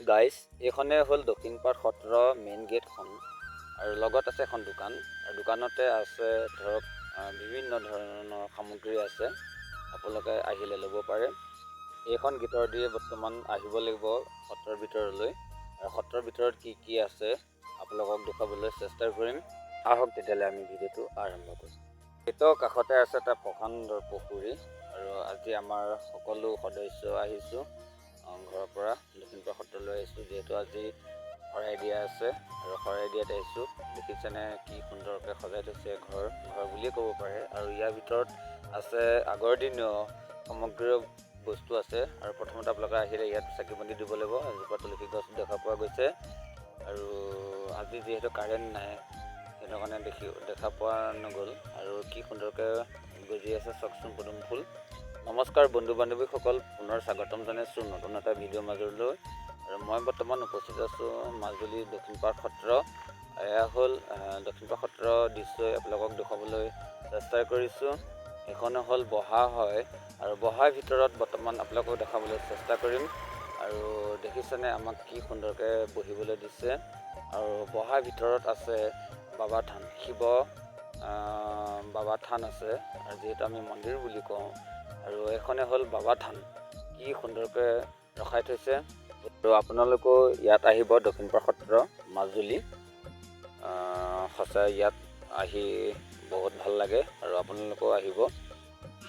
Guys, এইখনে হ'ল দক্ষিণপাট সত্ৰ main গেটখন আৰু লগত আছে এখন দোকান। আৰু দোকানতে আছে ধৰক বিভিন্ন ধৰণৰ সামগ্ৰী আছে, আপোনালোকে আহিলে ল'ব পাৰে। এইখন গেটৰ দিয়ে বৰ্তমান আহিব লাগিব সত্ৰৰ ভিতৰলৈ। আৰু সত্ৰৰ ভিতৰত কি কি আছে আপোনালোকক দেখুৱাবলৈ চেষ্টা কৰিম। আহক তেতিয়াহ'লে আমি ভিডিঅ'টো আৰম্ভ কৰোঁ। গেটৰ কাষতে আছে এটা প্ৰকাণ্ড পুখুৰী। আৰু আজি আমাৰ সকলো সদস্য আহিছোঁ, ঘৰৰ পৰা দক্ষিণপাট সত্ৰলৈ আহিছোঁ, যিহেতু আজি শৰাই দিয়া আছে আৰু শৰাই দিয়াত আহিছোঁ। দেখিছেনে কি সুন্দৰকৈ সজাই থৈছে, ঘৰ ঘৰ বুলিয়ে ক'ব পাৰে। আৰু ইয়াৰ ভিতৰত আছে আগৰ দিনীয় সামগ্ৰীৰ বস্তু আছে। আৰু প্ৰথমতে আপোনালোকে আহিলে ইয়াত চাকি বন্তি দিব লাগিব। এজোপা তুলসী গছ দেখা পোৱা গৈছে। আৰু আজি যিহেতু কাৰেণ্ট নাই, সেইটো কাৰণে দেখা পোৱা নগ'ল। আৰু কি সুন্দৰকৈ গজি আছে চাওকচোন পদুম ফুল। নমস্কাৰ বন্ধু বান্ধৱীসকল, পুনৰ স্বাগতম জনাইছোঁ নতুন এটা ভিডিঅ'ৰ মাজলৈ। আৰু মই বৰ্তমান উপস্থিত আছোঁ মাজুলী দক্ষিণপাট সত্ৰ। এয়া হ'ল দক্ষিণপাট সত্ৰৰ দৃশ্য আপোনালোকক দেখুৱাবলৈ চেষ্টা কৰিছোঁ। এইখন হ'ল বহা হয় আৰু বহাৰ ভিতৰত বৰ্তমান আপোনালোকক দেখাবলৈ চেষ্টা কৰিম। আৰু দেখিছেনে আমাক কি সুন্দৰকৈ বহিবলৈ দিছে। আৰু বহাৰ ভিতৰত আছে বাবা থান, শিৱ বাবা থান আছে। আৰু যিহেতু আমি মন্দিৰ বুলি কওঁ, আৰু এইখনে হ'ল বাবা থান, কি সুন্দৰকৈ ৰখাই থৈছে। আৰু আপোনালোকেও ইয়াত আহিব, দক্ষিণপাট সত্ৰ মাজুলী। সঁচাই ইয়াত আহি বহুত ভাল লাগে। আৰু আপোনালোকেও আহিব,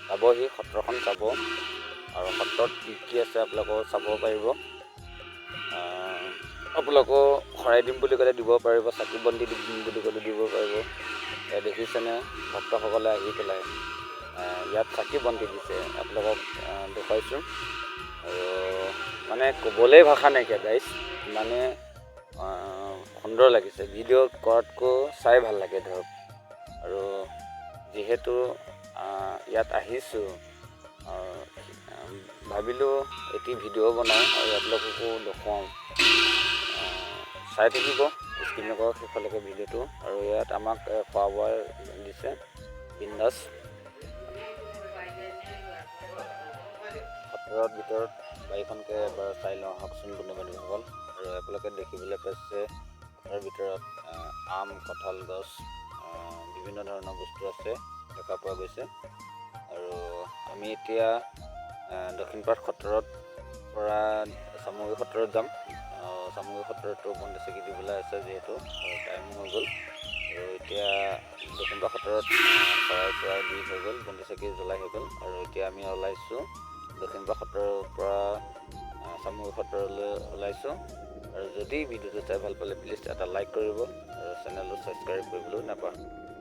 চাবহি, সত্ৰখন চাব। আৰু সত্ৰত কি কি আছে আপোনালোকেও চাব পাৰিব। আপোনালোকেও শৰাই দিম বুলি ক'লে দিব পাৰিব, চাকি বন্তি দিম বুলি ক'লে দিব পাৰিব। এয়া দেখিছেনে ভক্তসকলে আহি পেলাই ইয়াত চাকি বন্তি দিছে, আপোনালোকক দেখুৱাইছোঁ। আৰু মানে ক'বলৈ ভাষা নাইকিয়া গাইজ, ইমানে সুন্দৰ লাগিছে। ভিডিঅ' কৰাতকৈ চাই ভাল লাগে ধৰক। আৰু যিহেতু ইয়াত আহিছোঁ, ভাবিলোঁ এটি ভিডিঅ' বনাওঁ আৰু আপোনালোককো দেখুৱাওঁ। চাই থাকিব, স্কিপ নকৰক শেষলৈকে ভিডিঅ'টো। আৰু ইয়াত আমাক খোৱা বোৱা দিছে বিন্দাছ। সত্ৰৰ ভিতৰত বাৰীখনকে এবাৰ চাই লওঁ আহকচোন বন্ধু বান্ধৱীসকল। আৰু আপোনালোকে দেখিবলৈ পাইছে সত্ৰৰ ভিতৰত আম, কঁঠাল গছ, বিভিন্ন ধৰণৰ বস্তু আছে দেখা পোৱা গৈছে। আৰু আমি এতিয়া দক্ষিণপাট সত্ৰত পৰা চামগুৰি সত্ৰত যাম। চামগুৰি সত্ৰতো বন্তি চাকি দিবলৈ আছে, যিহেতু টাইম হৈ গ'ল। আৰু এতিয়া দক্ষিণপাট সত্ৰত শৰাই চৰাই দি হৈ গ'ল, বন্তি চাকি জ্বলাই হৈ গ'ল। আৰু এতিয়া আমি ওলাইছোঁ দক্ষিণপাট সত্ৰৰ পৰা চামগুৰি সত্ৰলৈ ওলাইছোঁ। আৰু যদি ভিডিঅ'টো চাই ভাল পালে প্লিজ এটা লাইক কৰিব আৰু চেনেলটো ছাবস্ক্ৰাইব কৰিবলৈও নাপাহৰিব।